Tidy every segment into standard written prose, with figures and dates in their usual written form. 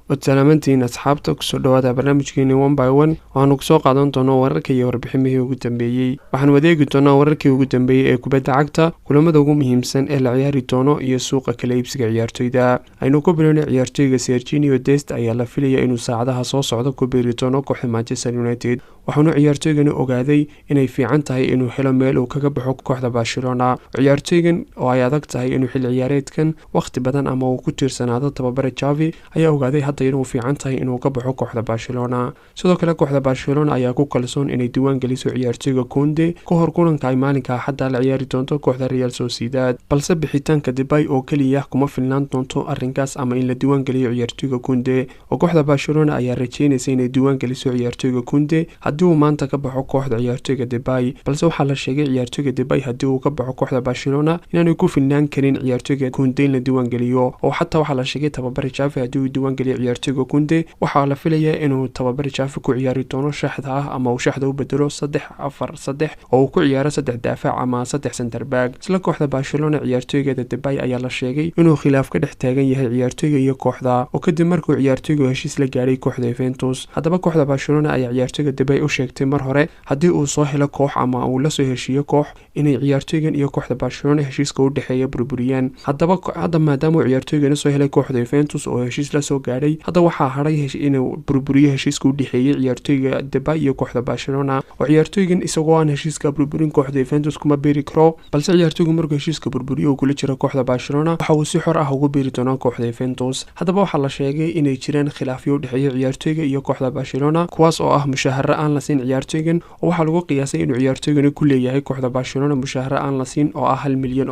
Waad salaamantihiin asxaabta, kusoo dhawaada barnaamijkeeni One by One. Waxaanu kusoo qaadan doonaa wararka iyo warbiximihii ugu dambeeyey. Waxaanu adeegi doonaa wararkii ugu dambeeyey ee kubadda cagta, kulamada ugu muhiimsan ee la ciyaari doono iyo suuqa kala iibsiga ciyaartoyda. Aynu ku bilowna, ciyaartoyga Serginio Dest ayaa la filaya inuu saacadaha soo socda ku biiri doono kooxda Manchester United. Waxaanu ciyaartoygani ogaaday inay fiican tahay inuu helo meel uu kaga baxo kooxda Barcelona. Ciyaartoygan oo ay adag tahay inuu xilli ciyaareedkan wakhti badan ama uu ku tiirsanaado tababare Xavi ayaa ogaaday hadda inuu fiican tahay inuu ka baxo kooxda Barcelona. Sidoo kale, kooxda Barcelona ayaa ku kalsoon inay diiwaan geliso ciyaartoyga Kounde ka hor kulanka ay maalinka Axadda la ciyaari doonto kooxda Real Sociedad, balse bixitaanka Depay oo keliya kuma filnaan doonto arrinkaas ama in la diiwaan geliyo ciyaartoyga Kounde, oo kooxda Barcelona ayaa rajeynaysa inay diiwaan geliso ciyaartoyga Kounde haddii uu maanta ka baxo kooxda ciyaartoyga Depay. Balse waxaa la sheegay ciyaartoyga Depay haddii uu ka baxo kooxda Barcelona inaanay ku filnaan karin ciyaartoyga Kounde in la diiwaan geliyo, oo xataa waxaa la sheegay tababare Xavi haddii uu diiwaan geliyo ciyaartoyga Kounde, waxaa la filayaa inuu tababare Xavi ku ciyaari doono shaxda ah ama uu shaxda u bedelo 3-4-3 oo uu ku ciyaaro saddex daafac ama saddex center back. Isla kooxda Barcelona, ciyaartoygeeda Depay ayaa la sheegay inuu khilaaf ka dhex taagan yahay ciyaartoyga iyo kooxda, oo kadib markuu ciyaartoygu heshiis la gaadhay kooxda Juventus. Haddaba kooxda Barcelona ayaa ciyaartoyga Depay u sheegtay mar hore haddii uu soo helo koox ama uu lasoo heshiiyo koox, inay ciyaartoygan iyo kooxda Barcelona heshiiska u dhexeeya burburiyaan. Haddaba hadda maadaama uu ciyaartoygani soo helay kooxda Juventus oo heshiis lasoo gaadhay, hadda waxaa hadhay inuu burburiyo heshiiska u dhexeeyey ciyaartoyga Depay iyo kooxda Barcelona, oo ciyaartoygan isagoo aan heshiiska burburin kooxda Juventus kuma biiri karo. Balse ciyaartoygu markuu heshiiska burburiyo uu kula jiro kooxda Barcelona, waxa uu si xor ah ugu biiri doonaa kooxda Juventus. Haddaba waxaa la sheegay inay jiraan khilaafyo u dhexeeya ciyaartoyga iyo kooxda Barcelona, kuwaas oo ah mushaharo aan la siin ciyaartoygan, oo waxaa lagu qiyaasay inuu ciyaartoygani ku leeyahay kooxda Barcelona mushaharo aan la siin oo ah €1 milyan.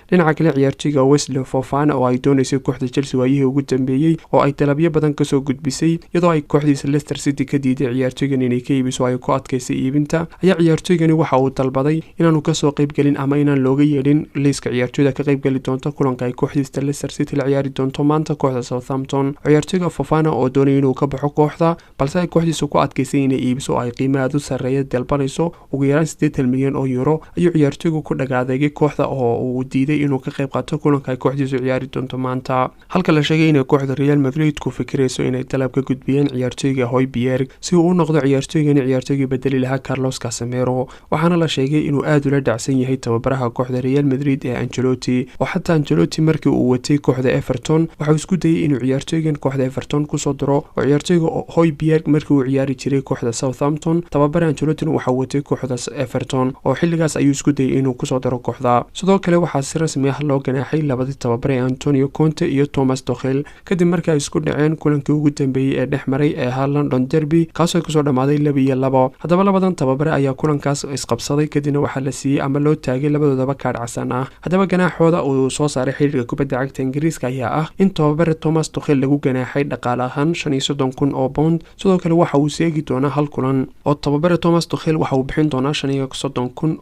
Dhinaca kale, ciyaartoyga Wesley Fofana oo ay dooneysay kooxda Chelsea waayihii ugu dambeeyey oo ay dalabyo badan kasoo gudbisay, iyadoo ay kooxdiisa Leicester City ka diiday ciyaartoygan inay ka iibiso, ay ku adkaysay iibinta, ayaa ciyaartoygani waxa uu dalbaday inaanu kasoo qeybgelin ama inaan looga yeedhin liiska ciyaartoyda ka qeybgeli doonto kulanka ay kooxdiisa Leicester City la ciyaari doonto maanta kooxda Southampton. Ciyaartoyga Fofana oo doonaya inuu ka baxo kooxda, balse ay kooxdiisu ku adkaysay inay iibiso oo ay qiimo aad u sarreeya dalbanayso, ugu yaraan €80 milyan, ayuu ciyaartoygu ku dhagaadeegay kooxda oo uu diiday inuu ka qayb qaato kulanka ay kooxdiisu ciyaari doonto maanta. Halka la sheegay inay kooxda Real Madrid ku fikirayso inay dalab ka gudbiyeen ciyaartoyga Hojbjerg si uu u noqdo ciyaartoygani ciyaartoygii bedeli lahaa Carlos Casemiro. Waxaana la sheegay inuu aada ula dhacsan yahay tababaraha kooxda Real Madrid ee Ancelotti, oo xataa Ancelotti markii uu watay kooxda Everton waxauu isku dayay inuu ciyaartoygan kooxda Everton kusoo diro, oo ciyaartoyga Hojbjerg markii uu ciyaari jiray kooxda Southampton, tababare Ancelottina waxaa watay kooxda Everton, oo xilligaas ayuu isku dayay inuu kusoo daro kooxda. Sidoo kale, waxaa si rasmi ah loo ganaaxay labadii tababare ee Antonio Conte iyo Thomas Tuchel kadib markii ay isku dhaceen kulankii ugu dambeeyey ee dhex maray ee ahaa London Derby, kaasoo kusoo dhammaaday 2-2. Haddaba labadan tababare ayaa kulankaas isqabsaday, kadibna waxaa la siiyey ama loo taagay labadoodaba kaadh casaan ah. Haddaba ganaaxooda uu soo saaray xiriirka kubadda cagta Ingiriiska ayaa ah in tababare Thomas Tuchel lagu ganaaxay dhaqaale ahaan £35,000. Sidoo kale waxa uu seegi doonaa hal kulan, oo tababare Thomas Tuchel waxa uu bixin doonaa £35,000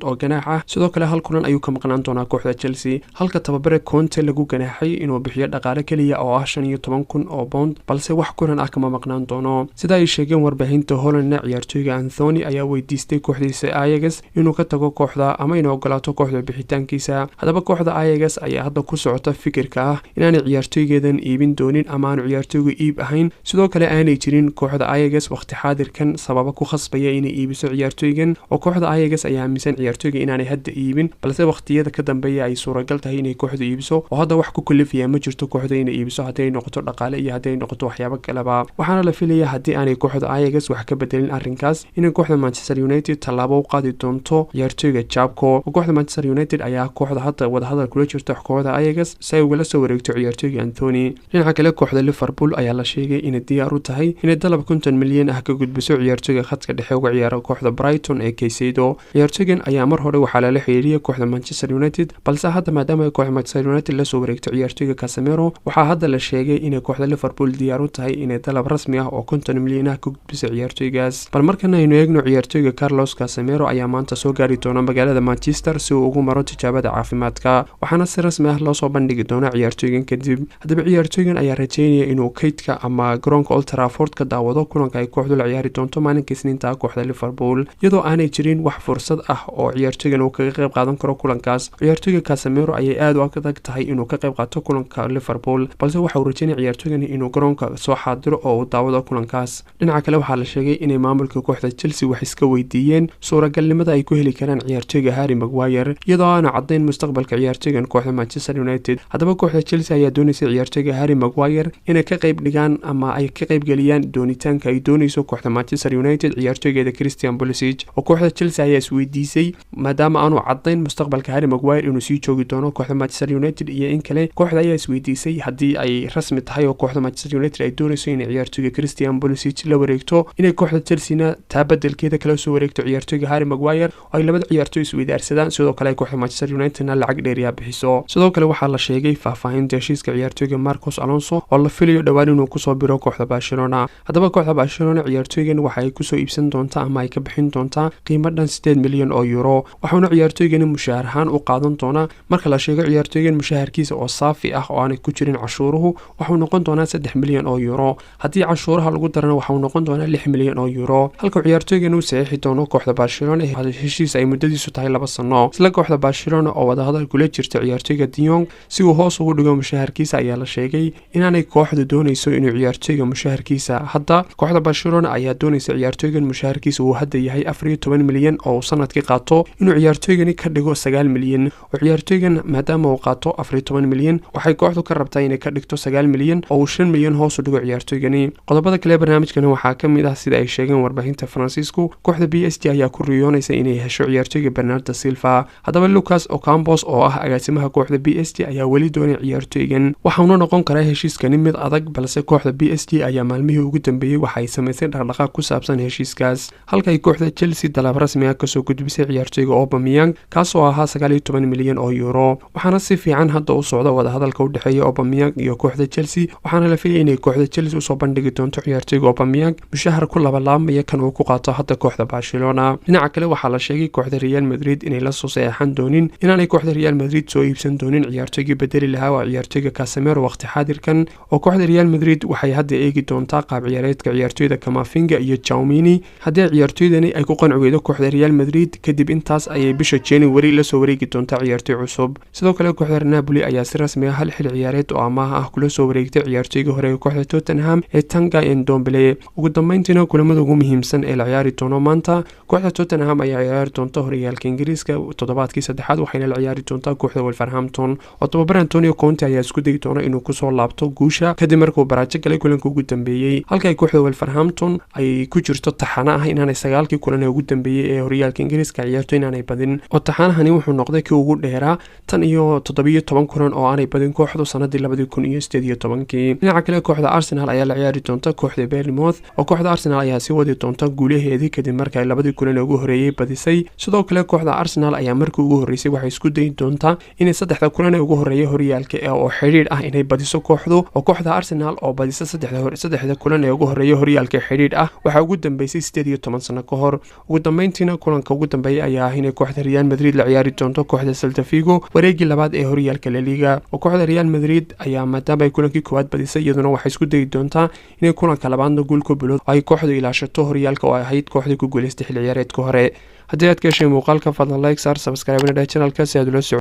oo ganaax ah. Sidoo kale hal kulan ayuu ka maqnaan doonaa kooxda Chelsea, halka tababare Conte lagu ganaaxay inuu bixiyo dhaqaale keliya oo ah £15,000, balse wax kulan ah kama maqnaan doono. Sida ay sheegeen warbaahinta Hollandna, ciyaartoyga Anthony ayaa weydiistay kooxdiisa Ajax inuu ka tago kooxda ama inay ogolaato kooxda bixitaankiisa. Haddaba kooxda Ajax ayaa hadda ku socota fikirka ah inaanay ciyaartoygeedan iibin doonin ama aanu ciyaartoygu iib ahayn. Sidoo kale aanay jirin kooxda Ajax waqti xaadirkan sababa ku khasbaya inay iibiso ciyaartoygan, oo kooxda Ajax ayaa aaminsan ciyaartoyga inaanay hadda iibin, balse waqtiyada ka dambeeya ay suuragal tahay inay kooxdu iibiso, oo hadda wax ku kalifaya ma jirto kooxda inay iibiso, haddii ay noqoto dhaqaale iyo haddii ay noqoto waxyaabo kaleba. Waxaana la filaya haddii aanay kooxda Ajax wax ka bedelin arrinkaas, inay kooxda Manchester United tallaabo u qaadi doonto ciyaartoyga Gakpo, oo kooxda Manchester United ayaa kooxda hadda wadahadal kula jirta kooxda Ajax si ay ugala soo wareegto ciyaartoyga Anthony. Dhinaca kale, kooxda Liverpool ayaa la sheegay inay diyaar u tahay inay dalab 50 milyan ah ka gudbiso ciyaartoyga khadka dhexe uga ciyaara kooxda Brighton ee Caicedo. Ciyaartoygan ayaa mar hore waxaa lala xiriiriyay kooxda Manchester United, balse hadda maadaama ay kooxda Manchester United lasoo wareegto ciyaartoyga Casemiro, waxaa hadda la sheegay inay kooxda Liverpool diyaar u tahay inay dalab rasmi ah oo 50 milyan ah ka gudbiso ciyaartoygaas. Bal markana aynu eegno, ciyaartoyga Carlos Casemiro ayaa maanta soo gaari doona magaalada Manchester si uu ugu maro tijaabada caafimaadka, waxaana si rasmi ah loosoo bandhigi doona ciyaartoygan kadib. Haddaba ciyaartoygan ayaa rajeynaya inuu kaydka ama garoonka Old Trafford ka daawado kulanka ay kooxdu la ciyaari doonto maalinka Isniinta kooxda Liverpool, iyadoo aanay jirin wax fursad ah oo ciyaartoygan uu kaga qayb qaadan karo kulankaas. Ciyaartoyga Casemiro ayay aada u adag tahay inuu ka qayb qaato kulanka Liverpool, balse waxa uu rajeynaya Ciyaartoygani inuu garoonka soo xaadiro oo uu daawado kulankaas. Dhinaca kale, waxaa la sheegay inay maamulka kooxda Chelsea wax iska weydiiyeen suuragalnimada ay ku heli karaan ciyaartoyga Harry Maguire, iyadoo aanu caddayn mustaqbalka ciyaartoygan kooxda Manchester United. Haddaba kooxda Chelsea ayaa doonaysa ciyaartoyga Harry Maguire inay ka qayb dhigaan ama ay ka qaybgeliyaan doonitaanka ay doonayso kooxda Manchester United ciyaartoygeeda Christian Pulisic. Oo kooxda Chelsea ayaa isweydiisay, maadaama aanu caddayn mustaqbalka Harry Maguire inuu sii joogi doono kooxda Manchester United iyo in kale, kooxda ayaa isweydiisay haddii ay rasmi tahay oo kooxda Manchester United ay doonayso inay ciyaartoyga Christian Pulisic la wareegto, inay kooxda Chelsea-na taa bedelkeeda kala soo wareegto ciyaartoyga Harry Maguire oo ay labada ciyaartoy isweydaarsadaan, sidoo kale ay kooxda Manchester Unitedna lacag dheeriyaa bixiso. Sidoo kale waxaa la sheegay faahfaahinta heshiiska ciyaartoyga Marcos Alonso oo la filayo dhowaan inuu kusoo biro kooxda Barcelona. Haddaba kooxda Barcelona ciyaartoygan waxa ay kusoo iibsan doontaa ama ay ka bixin doontaa qiimo dhan 8 milyan oo euro, waxauna ciyaartoygani mushaahar ahaan u qaadan doonaa, marka la sheego ciyaartoygan mushaharkiisa oo saafi ah oo aanay ku jirin cashuuruhu, waxuu noqon doonaa 3 milyan oo euro. Haddii cashuuraha lagu darana, waxauu noqon doonaa 6 milyan oo euro, halka ciyaartoygan uu saxiixi doono kooxda Barcelona heshiis ay muddadiisu tahay 2 sano. Isla kooxda Barcelona oo wadahadal kula jirta ciyaartoyga De Jong si uu hoos ugu dhigo mushaharkiisa ayaa la sheegay inaanay kooxdu doonayso inuu ciyaartoyga mushaharkiisa. Hadda kooxda Barcelona ayaa doonaysa ciyaartoygan mushaharkiisa uu hadda yahay 14 milyan oo uu sanadkii qaato inuu ciyaartoygani ka dhigo 9 milyan. Oo ciyaartoygan maadaama uu qaato 14 milyan, waxay kooxdu ka rabtaa inay ka dhigto 9 milyan oo uu 5 milyan hoos u dhigo ciyaartoygani. Qodobada kale barnaamijkani waxaa ka mid ah, sida ay sheegeen warbaahinta Faransiisku, kooxda PSG ayaa ku riyoonaysa inay hesho ciyaartoyga Bernardo Silva. Haddaba Lucas Ocampos oo ah agaasimaha kooxda PSG ayaa weli doonay ciyaartoygan, waxauna noqon karaa heshiiskani mid adag, balse kooxda PSG ayaa maalmihii ugu dambeeyey waxa ay samaysay dhaqdhaqaaq ku saabsan heshiiskaas, halka ay kooxda Chelsea dalaab rasmi ah kasoo gudbisay ciyaartoyga Aubameyang, kaasoo ahaa 19 milyan oo euro. Waxaana si fiican hadda u socda wadahadalka u dhexeeya Aubameyang iyo kooxda Chelsea, waxaana la filaya inay kooxda Chelsea usoo bandhigi doonto ciyaartoyga Aubameyang mushahar ku labalaabmaya kan uu ku qaato hadda kooxda Barcelona. Dhinaca kale, waxaa la sheegay kooxda Real Madrid inay lasoo saxeexan doonin, inaanay kooxda Real Madrid soo iibsan doonin ciyaartoygii bedeli lahaa waa ciyaartoyga Casemiro waqti xaadirkan. Oo kooxda Real Madrid waxay hadda eegi doontaa qaab ciyaareedka ciyaartoyda Camavinga iyo Tchouameni. Haddii ciyaartoydani ay ku qanci weydo kooxda Real Madrid, kadib intaas ayay bisha January lasoo wareegi doontaa ciyaartoy cusub. Sidoo kale kooxda Napoli ayaa si rasmi ah hal xil ciyaareed oo amaah ah kula soo wareegtay ciyaartoygii hore ee kooxda Tottenham ee Tanguy Ndombele. Ugu dambeyntiina, kulamada ugu muhiimsan ee la ciyaari doono maanta: kooxda Tottenham ayaa ciyaari doonta horyaalka Ingiriiska toddobaadkii saddexaad, waxayna la ciyaari doontaa kooxda Wolverhampton. Oo tababar Antonio Conte ayaa isku dayi doona inuu kusoo laabto guusha kadib markuu baraajo galay kulanka ugu dambeeyey, halka ay kooxda Wolverhampton ay ku jirto taxano ah inaanay sagaalkii kulan ee ugu dambeeyey ee horyaalka Ingiriiska ciyaarto inaanay badin. Oo taxanahani wuxuu noqday kii ugu dheeraa tan iyo 17 kulan oo aanay badin kooxdu sanadii 2018-kii. Dhinaca kale, kooxda Arsenal ayaa la ciyaari doonta kooxda Bournemouth. Oo kooxda Arsenal ayaa sii wadi doonta guulaheedii kadib marka ay labadii kulan ee ugu horeeyey badisay. Sidoo kale kooxda Arsenal ayaa markii ugu horreysay waxay isku dayi doontaa inay saddexda kulan ee ugu horeeya horyaalka oo xidhiidh ah inay badiso kooxdu. Oo kooxda Arsenal oo badisa saddexda kulan ee ugu horeeya horyaalka xidhiidh ah waxaa ugu dambeysay 18 sano ka hor. Ugu dambeyntiina, kulanka ugu dambeeya ayaa ah inay kooxda Real Madrid la ciyaari doonto kooxda Celta Vigo wareegii labaad ee horyaalka La Liga. Oo kooxda Real Madrid ayaa maadaama ay kulankii koowaad badisay, iyaduna waxay isku dayi doontaa inay kulanka labaadna guul ku bilowd oo ay kooxdu ilaashato horyaalka oo ay ahayd kooxdii ku guuleystay xilli ciyaareedka hore. Haddii aad ka heshay muuqaalka, fadlan like saar, subscribe na dheh channelka si aad ula soco.